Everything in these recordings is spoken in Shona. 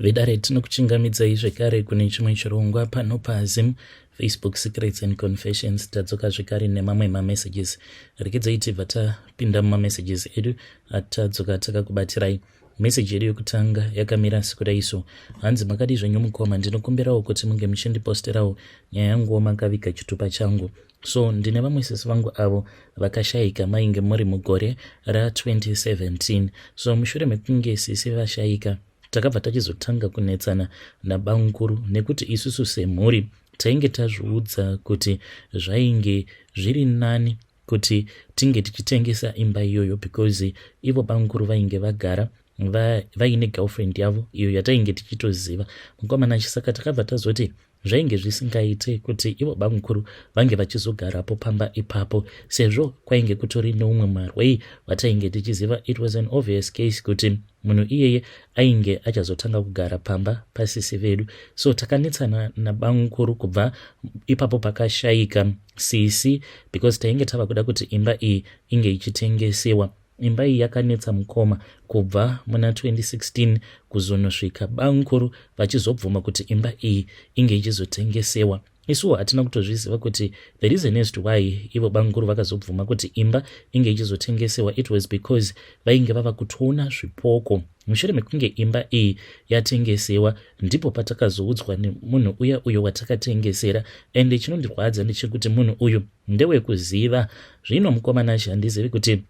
Vedare, tinokuchingamidzai zvekare kune chimwe chirongwa pano paZim Facebook Secrets and Confessions. Tadzoka zvekare nemamwe mamessages. Rekedzai tibva tapinda mumamessages edu atadzoka takakubatirai. Meseji yedu yekutanga yakamira sekudai so. Hanzi, "Makadii zvenyu mukoma? Ndinokumbirawo kuti munge muchindiposterawo nyaya yanguwo makaviga chitupa changu. So ndine vamwe sisi vangu avo vakashayika, mainge muri mugore ra2017. So mushure mekunge sisi vashayika, takabva tachizotanga kunetsana nabamukuru nekuti isusu semhuri tainge tazviudza kuti zvainge zviri nani kuti tinge tichitengesa imba iyoyo, because ivo bamukuru vainge vagara vaine girlfriend yavo iyo yatainge tichitoziva, mukomana. Saka takabva tazoti zvainge zvisingaite kuti ivo bamukuru vange vachizogarapo pamba ipapo, sezvo kwainge kutori neumwe marwei watainge tichiziva. It was an obvious case kuti munhu iyeye ainge achazotanga kugara pamba pasisi vedu. So takanetsana nabamukuru kubva ipapo pakashayika sisi, because tainge tava kuda kuti imba iyi inge ichitengesewa. Imba iyi yakanetsa, mukoma, kubva muna 2016 kuzonosvika bamukuru vachizobvuma kuti imba iyi inge ichizotengesewa. Isuwo hatina kutozviziva kuti the reason as to why ivo bamukuru vakazobvuma kuti imba inge ichizotengesewa, it was because vainge vava kutoona zvipoko. Mushure mekunge imba iyi yatengesewa, ndipo patakazoudzwa nemunhu uya uyo watakatengesera. Ende chinondirwadza ndechekuti munhu uyu ndewekuziva. Zvino mukoma Nashe, handizivi kuti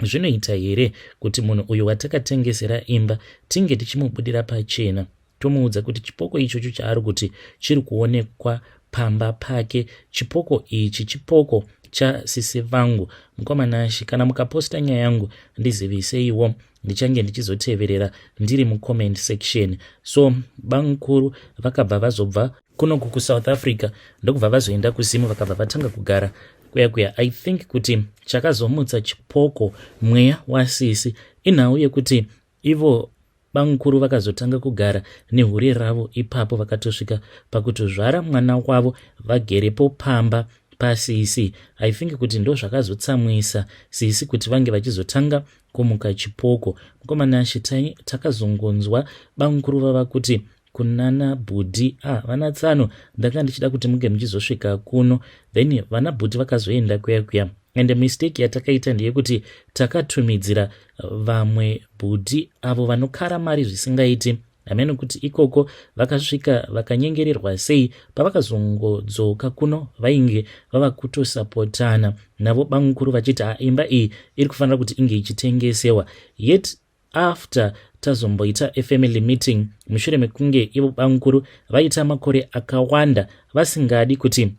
zvinoita here kuti munhu uyu watakatengesera imba tinge tichimubudira pachena, tomuudza kuti chipoko ichocho chaari kuti chiri kuonekwa pamba pake, chipoko ichi chipoko chasisi vangu. Mukoma Nashe, kana mukaposta nyaya yangu, ndiziviseiwo, ndichange ndichizoteverera ndiri mucomment section. So bamukuru vakabva vazobva kunoku kuSouth Africa, ndokubva vazoenda kuZimu, vakabva vatanga kugara kuya kuya. I think kuti chakazomutsa chipoko, mweya wasisi, inhau yekuti ivo bamukuru vakazotanga kugara nehure ravo ipapo, vakatosvika pakutozvara mwana wavo vagerepo pamba pasisi. I think kuti ndo zvakazotsamwisa sisi kuti vange vachizotanga kumuka chipoko. Mukoma Nashe, takazongonzwa bamukuru vava kuti kunana bhudhi, "Ah, vana tsano, ndanga ndichida kuti munge muchizosvika kuno." Then vana bhudhi vakazoenda kuya kuya, and mistake yatakaita ndeyekuti takatumidzira vamwe bhudhi avo vanokara mari zvisingaiti. Hamene kuti ikoko vakasvika vakanyengererwa sei. Pavakazongodzoka kuno, vainge vava kutosapotana navo bamukuru, vachiti ha, imba iyi iri kufanira kuti inge ichitengesewa. Yet after tazomboita afamily meeting, mushure mekunge ivo bamukuru vaita makore akawanda vasingadi kuti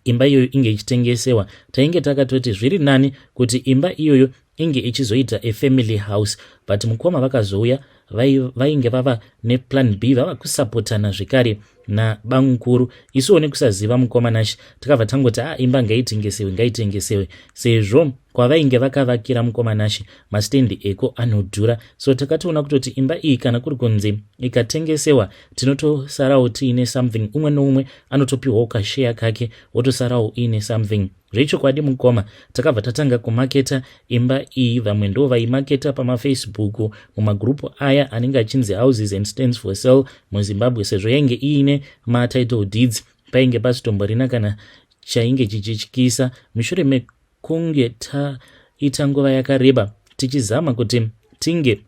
imba iyoyo inge ichitengesewa, tainge takatoti zviri nani kuti imba iyoyo inge ichizoita afamily house. But mukoma vakazouya, vainge vava neplan B, vava kusapotana zvekare nabamukuru. Isuwo nekusaziva, mukoma Nashe, takabva tangoti, "A, imba ngaitengesewe, ngaitengesewe," sezvo kwavainge vakavakira, mukoma Nashe, mastendi eko anodhura. So takatoona kutoti imba iyi, kana kuri kunzi ikatengesewa, tinotosarawo tiine something, umwe noumwe anotopiwawo kasheya kake, wotosarawo iine something. Zvechokwadi, mukoma, takabva tatanga kumaketa imba iyi. Vamwe ndo vaimaketa pamaFacebook, mumagurupu aya anenge achinzi houses and stands for sale muZimbabwe. Sezvo yainge iine matitle deeds, painge pasitomborina kana chainge chichityisa. Mushure mekunge taita nguva yakareba tichizama kuti tinge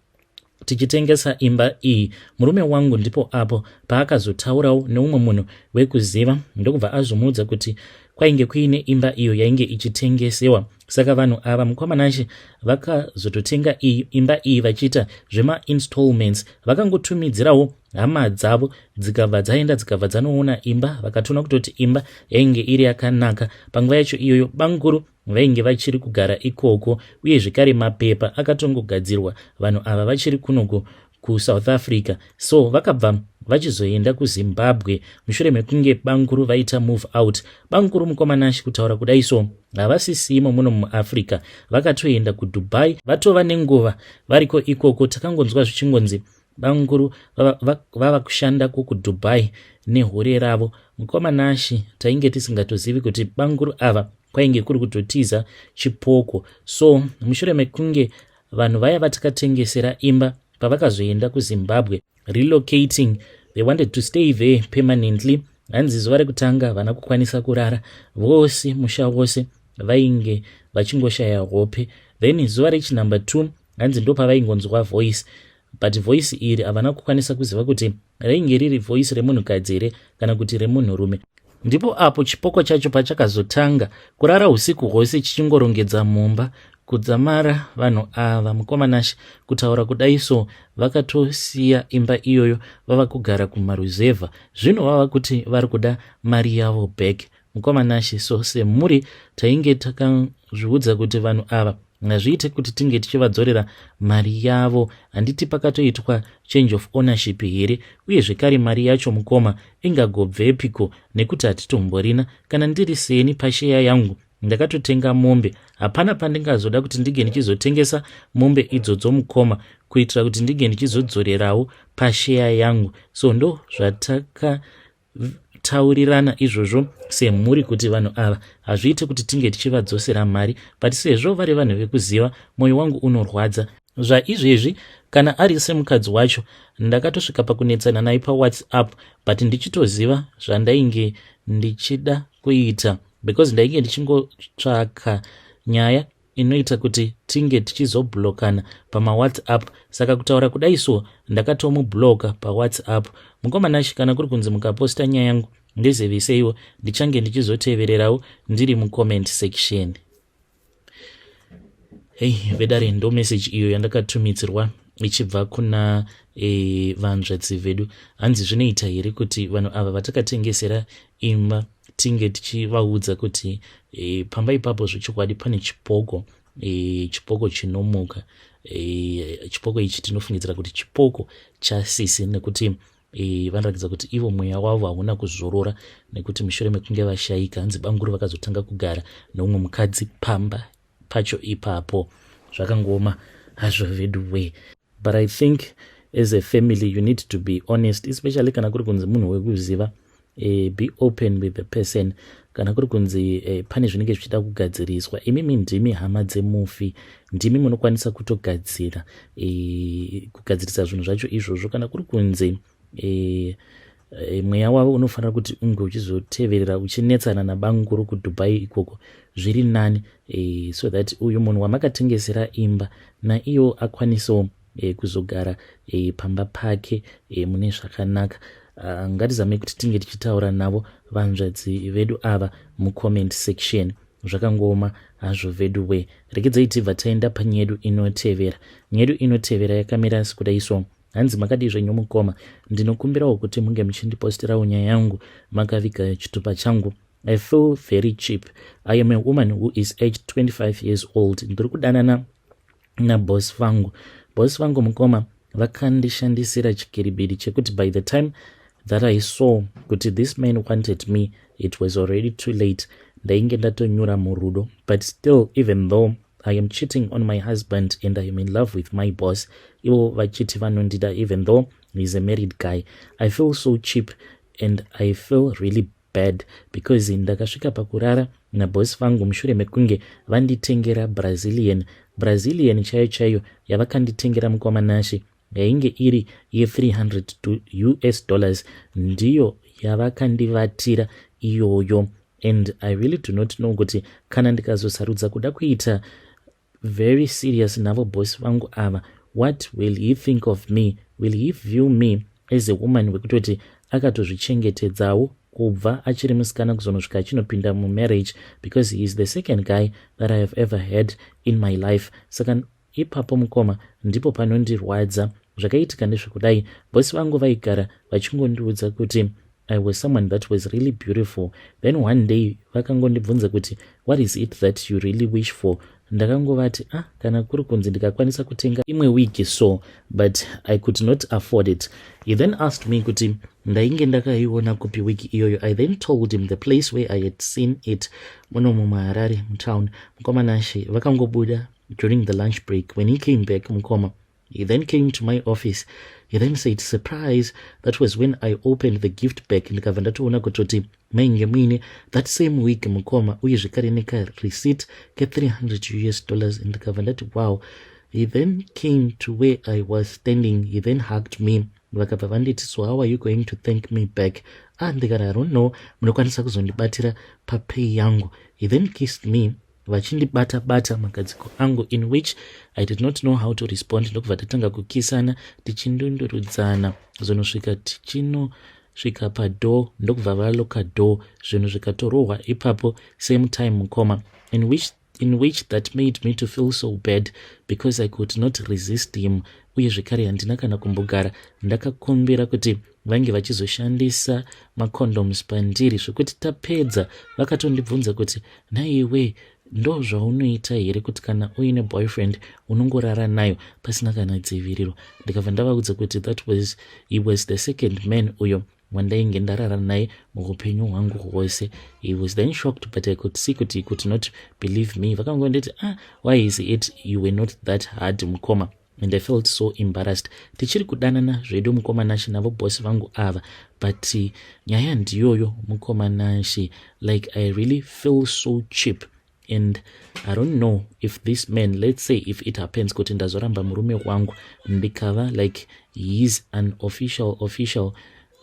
tichitengesa imba iyi, murume wangu ndipo apo paakazotaurawo neumwe munhu wekuziva, ndokubva azomuudza kuti kwainge kuine imba iyo yainge ichitengesewa. Saka vanhu ava, mukoma Nashe, vakazototenga imba iyi vachiita zvemainstallments. Vakangotumidzirawo hama dzavo, dzikabva dzaenda, dzikabva dzanoona imba, vakatoona kutoti imba yainge iri yakanaka. Panguva yacho iyoyo bamukuru vainge vachiri kugara ikoko, uye zvekare mapepa akatongogadzirwa vanhu ava vachiri kunoku kuSouth Africa. So vakabva vachizoenda kuZimbabwe mushure mekunge bamukuru vaita move out. Bamukuru, mukoma Nashe, kutaura kudai so, havasisimo muno muAfrica, vakatoenda kuDubai, vatova nenguva variko ikoko. Takangonzwa zvichingonzi bamukuru vava kushandako kuDubai nehure ravo. Mukoma Nashe, tainge tisingatozivi kuti bamukuru ava kwainge kuri kutotiza chipoko. So mushure mekunge vanhu vaya vatakatengesera imba Pavakazoenda kuZimbabwe, relocating, they wanted to stay there permanently. Hanzi zuva rekutanga havana kukwanisa kurara vose, musha wose vainge vachingoshaya hope. Then zuva rechinumber 2, hanzi ndo pavaingonzwa voice, but voice iri havana kukwanisa kuziva kuti rainge riri voice remunhukadzi here kana kuti remunhurume. Ndipo apo chipoko chacho pachakazotanga kurara usiku hwose chichingorongedza mumba kudzamara vanhu ava, mukoma Nashe, kutaura kudai so, vakatosiya imba iyoyo, vava kugara kumaruzevha. Zvino vava kuti vari kuda mari yavo back, mukoma Nashe. So semhuri tainge takazviudza kuti vanhu ava hazviite kuti tinge tichivadzorera mari yavo. Handiti pakatoitwa change of ownership here? Uye zvekare mari yacho, mukoma, ingagobvepiko nekuti hatitomborina? Kana ndiri seni, pasheya yangu ndakatotenga mombe. Hapana pandingazoda kuti ndinge ndichizotengesa mombe idzodzo, mukoma, kuitira kuti ndinge ndichizodzorerawo pasheya yangu. So ndo zvatakataurirana izvozvo semhuri kuti vanhu ava hazviite kuti tinge tichivadzosera mari, but sezvo vari vanhu vekuziva, mwoyo wangu unorwadza. Zvaizvezvi kana ari semukadzi wacho, ndakatosvika pakunetsana naye paWhatsApp, but ndichitoziva zvandainge ndichida kuita because ndainge ndichingotsvaka nyaya inoita kuti tinge tichizoblokana pamaWhatsApp. Saka kutaura kudai so, ndakatomubloka paWhatsApp. Mukoma Nashe, kana kuri kunzi mukaposta nyaya yangu, ndiziviseiwo, ndichange ndichizotevererawo ndiri mucomment section. Hei vedare, ndo message iyo yandakatumidzirwa ichibva kuna vanzvadzi vedu. Hanzi zvinoita here kuti vanhu avavatakatengesera imba tinge tichivaudza kuti pamba ipapo zvechokwadi pane chipoko, chipoko chinomuka? Chipoko ichi tinofungidzira kuti chipoko chasisi, nekuti vanoratidza kuti ivo mweya wavo hauna kuzorora, nekuti mushure mekunge vashayika, hanzi banguru vakazotanga kugara neumwe mukadzi pamba pacho ipapo. Zvakangoma hazvo vedu we, but I think as a family you need to be honest, especially kana kuri kunzi munhu wekuziva. Be open with the person. Kana kuri kunzi pane zvinenge zvichida kugadziriswa, imimi ndimi hama dzemufi, ndimi munokwanisa kutogadzira, kugadzirisa zvinhu zvacho izvozvo. Kana kuri kunzi mweya wavo unofanira kuti unge uchizoteverera uchinetsana nabanguru kuDubai ikoko, zviri nani, so that uyu munhu wamakatengesera imba naiyo akwanisewo kuzogara pamba pake mune zvakanaka. Ngatizamei kuti tinge tichitaura navo vanzvadzi vedu ava mucomment section. Zvakangoma hazvo vedu we. Regedzai tibva taenda panyedu inotevera. Nyedu inotevera yakamira sekudai so. Hanzi, "Makadii zvenyu mukoma? Ndinokumbirawo kuti munge muchindipostirawo nyaya yangu makaviga chitupa changu. I feel very cheap. I am a woman who is aged 25 years old. Ndiri kudanana naboss vangu. Boss vangu, mukoma, vakandishandisira chikiribidi chekuti by the time that I saw kuti this man wanted me, it was already too late. Ndainge ndatonyura murudo. But still, even though I am cheating on my husband and I am in love with my boss, ivo vachiti vanondida even though he's a married guy. I feel so cheap and I feel really bad because ndakasvika pakurara naboss vangu mushure mekunge vanditengera Brazilian. Brazilian chaiyo chaiyo yavakanditengera, mukoma Nashe, yainge iri ye300 US dollars. Ndiyo yavakandivatira iyoyo, and I really do not know kuti kana ndikazosarudza kuda kuita very serious navo boss vangu ava, what will he think of me? Will he view me as a woman wekutoti akatozvichengetedzawo kubva achiri musikana kuzonosvika achinopinda mumarriage? Because he is the second guy that I have ever had in my life. Saka ipapo, mukoma, ndipo panondirwadza. Zvakaitika ndezvekudai: bosi vangu vaigara vachingondiudza kuti I was someone that was really beautiful. Then one day vakangondibvunza kuti, 'What is it that you really wish for?' Ndakangovati, 'Ah, kana kuri kunzi ndikakwanisa kutenga imwe wig so,' but I could not afford it. He then asked me kuti ndainge ndakaiona kupi wig iyoyo. I then told him the place where I had seen it, muno mumaHarare mutown. Mukoma Nashe, vakangobuda during the lunch break. When he came back, mukoma, he then came to my office. He then said, 'Surprise.' That was when I opened the gift bag, ndikabva ndatoona kutoti mainge muine that same wig, mukoma, uye zvekare nekareceipt ke300 US dollars. Ndikabva ndati, 'Wow.' He then came to where I was standing. He then hugged me. Vakabva vanditi, "So how are you going to thank me back?" Ah, ndikati, "I don't know, munokwanisa kuzondibatira papay yangu." He then kissed me, vachindibata bata magadziko angu, in which I did not know how to respond. Ndokubva tatanga kukisana, tichindundurudzana, zonosvika tichinosvika padoor, ndokubva valocka door, zvinhu zvikatorohwa ipapo same time, mukoma, in which that made me to feel so bad because I could not resist him. Uye zvekare handina kana kumbogara ndakakumbira kuti vange vachizoshandisa macondoms pandiri, zvekuti tapedza vakatondibvunza kuti, "Naiwe, ndo zvaunoita here, kuti kana uine boyfriend unongorara nayo pasina kana dziviriro?" Ndikabva ndavaudza kuti that was he was the second man uyo wandainge ndarara naye muupenyu hwangu hwose. He was then shocked, but I could see kuti he could not believe me. Vakangonditi, "Ah, why is it you were not that hard, mukoma?" And I felt so embarrassed. Tichiri kudanana zvedu, mukoma Nashe, navo bosi vangu ava, but nyaya ndiyoyo, mukoma Nashe. Like, I really feel so cheap and I don't know if this man, let's say if it happens kuti ndazoramba murume wangu, ndikava like he's an official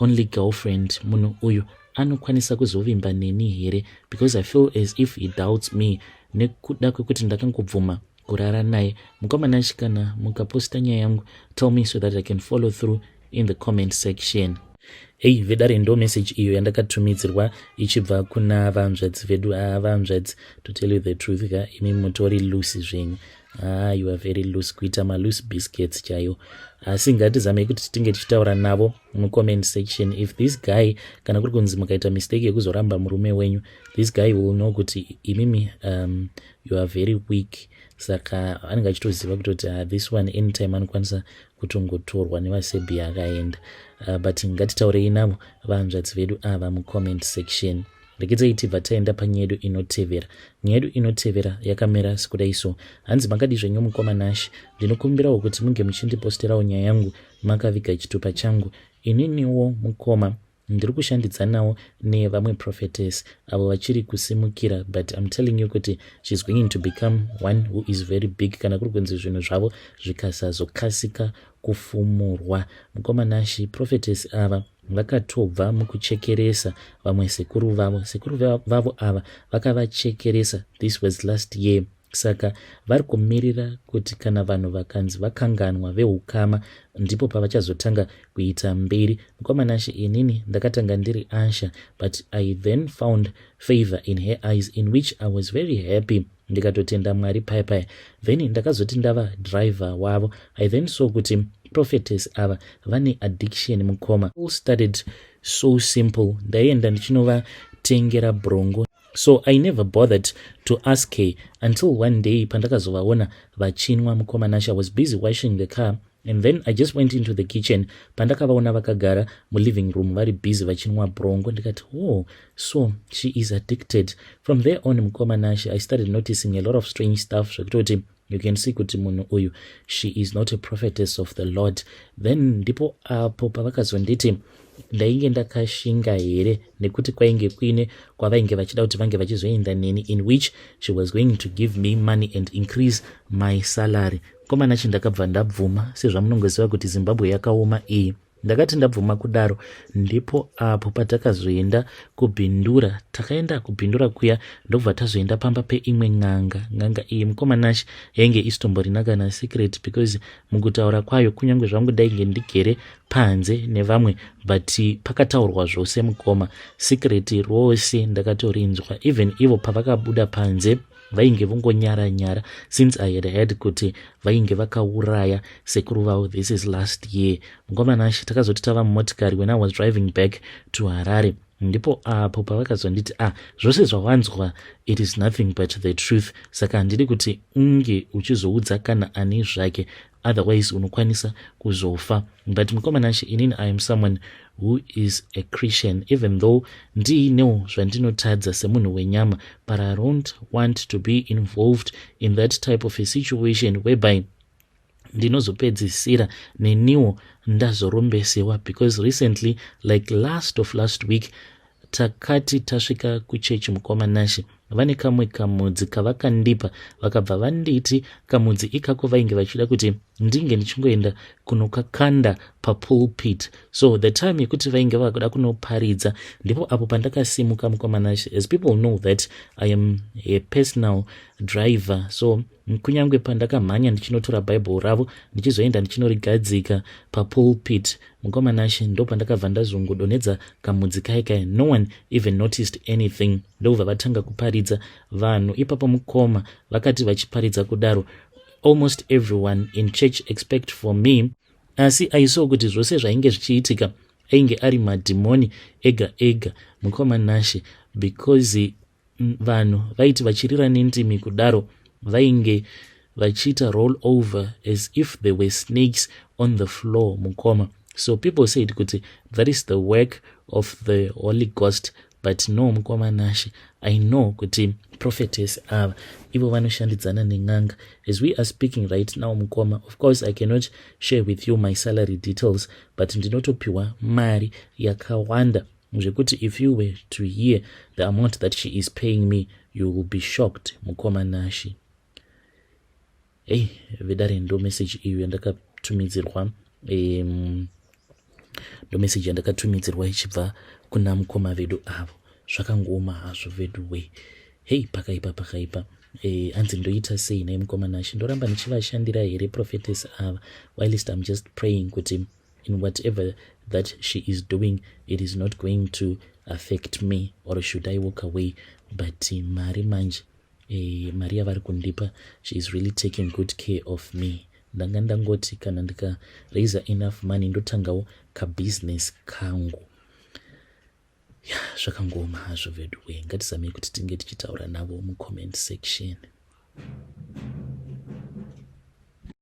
only girlfriend, munhu uyu anokwanisa kuzovimba neni here? Because I feel as if he doubts me nekuda kwekuti ndakangobvuma kurara naye. Mukoma Nashe, kana mukaposta nyaya yangu, tell me so that I can follow through in the comment section. Ei vedare, ndo message iyo yandakatumidzirwa ichibva kuna vanzvadzi vedu. A vanzvadzi, to tell you the truth ka, imi mutori loose zvenyu. Ah, you are very loose, kuita maloose biscuits chaiwo. Asi ngatizamei kuti tinge tichitaura navo mucomment section. If this guy, kana kuri kunzi mukaita mistake yekuzoramba murume wenyu, this guy will know kuti imimi you are very weak. Saka anenge achitoziva kutoti this one anytime anokwanisa kutongotorwa nevasebhia akaenda. But ngatitaurei navo vanzvadzi vedu ava mucomment section. Rekedzai tibva taenda panyaya yedu inotevera. Nyaya yedu inotevera yakamira sekudai so. Hanzi, "Makadi zvenyu, mukoma Nashe? Ndinokumbirawo kuti munge muchindiposterawo nyaya yangu makaviga chitupa changu. Ininiwo, mukoma, ndiri kushandidzanawo nevamwe prophetess avo vachiri kusimukira, but I'm telling you kuti she's going to become one who is very big kana kuri kunzi zvinhu zvavo zvikasazokasika kufumurwa. Mukoma Nashe, prophetess ava vakatobva mukuchekeresa vamwe sekuru vavo. Sekuru vavo ava vakavachekeresa, this was last year. Saka vari kumirira kuti kana vanhu vakanzi vakanganwa veukama, ndipo pavachazotanga kuita mberi. Mukoma Nashe, inini ndakatanga ndiri usher, but I then found favor in her eyes, in which I was very happy, ndikatotenda Mwari paya paya. Then ndakazoti ndava driver wavo. I then saw kuti prophetess ava vane addiction, mukoma. All started so simple. Ndaienda ndichinovatengera bronco, so I never bothered to ask her until one day pandakazovaona vachinwa. Mukoma Nashe, was busy washing the car and then I just went into the kitchen. Pandakavaona vakagara muliving room vari busy vachinwa bronco, ndikati, 'Oh, so she is addicted.' From there on, mukoma Nashe, I started noticing a lot of strange stuff, zvekutoti you can see kuti munhu uyu, she is not a prophetess of the Lord. Then ndipo apo pavakazonditi ndainge ndakashinga here, nekuti kwainge kuine kwavainge vachida kuti vange vachizoenda neni, in which she was going to give me money and increase my salary. Mukoma Nashe, ndakabva ndabvuma, sezvamunongoziva kuti Zimbabwe yakaoma iyi. Ndakati ndabvuma kudaro, ndipo apo patakazoenda kuBindura. Takaenda kuBindura kuya, ndobva tazoenda pamba peimwe n'anga. N'anga iyi, mukoma Nashe, yainge isitomborina kana secret, because mukutaura kwayo, kunyange zvangu ndainge ndigere panze nevamwe, but pakataurwa zvose, mukoma. Secret rose ndakatorinzwa. Even ivo pavakabuda panze vainge vongonyara nyara, since I had heard kuti vainge vakauraya sekuru vavo. This is last year, mukoma Nashe. Takazoti tava mumotikari, when I was driving back to Harare, ndipo apo pavakazonditi, 'Ah, zvose zvawanzwa, it is nothing but the truth. Saka handidi kuti unge uchizoudza kana ani zvake, otherwise unokwanisa kuzofa.' But mukoma Nashe, inini I am someone who is a Christian. Even though ndiinewo zvandinotadza semunhu wenyama, but I don't want to be involved in that type of a situation whereby ndinozopedzisira neniwo ndazorombesewa, because recently, like last of last week, takati tasvika kuchechi, mukoma Nashe, Vane kamwe kamudzi kavakandipa, vakabva vanditi kamudzi ikako vainge vachida kuti ndinge ndichingoenda kunokakanda papulpit. So the time yekuti vainge vakuda kunoparidza, ndipo apo pandakasimuka, mukoma Nashe. As people know that I am a personal driver, so kunyange pandakamhanya ndichinotora Bhaibheri ravo, ndichizoenda ndichinorigadzika papulpit, mukoma Nashe, ndo pandakabva ndazongodonhedza kamudzi kai kai. No one even noticed anything. Ndokubva vatanga kuparidza vanhu ipapo, mukoma. Vakati vachiparidza kudaro, almost everyone in church expect for me, asi aisaw kuti zvose zvainge zvichiitika ainge ari madhimoni ega ega, mukoma Nashe, because vanhu vaiti vachirira nendimi kudaro, vainge vachiita roll over as if there were snakes on the floor, mukoma. So people said kuti that is the work of the Holy Ghost, but no, mukoma Nashe, I know kuti prophetess ava ivo vanoshandidzana nen'anga. As we are speaking right now, mukoma, of course I cannot share with you my salary details, but ndinotopiwa mari yakawanda zvekuti if you were to hear the amount that she is paying me, you will be shocked, mukoma Nashe. Ei, vedare, ndo message iyo yandakatumidzirwa, ndo message yandakatumidzirwa ichibva kuna mukoma vedu avo. Zvakangooma hazvo vedu we. Hei, pakaipa, pakaipa. Hanzi ndoita sei nai, mukoma Nashe? Ndoramba ndichivashandira here prophetess ava, whilst I'm just praying kuti in whatever that she is doing, it is not going to affect me, or should I walk away? But mari manje, mari yavari kundipa, she is really taking good care of me. Ndanga ndangoti kana ndikaraisa enough money, ndotangawo kabusiness kangu. Ya, zvakangooma hazvo vedu we. Ngatizamei kuti tinge tichitaura navo mucomment section.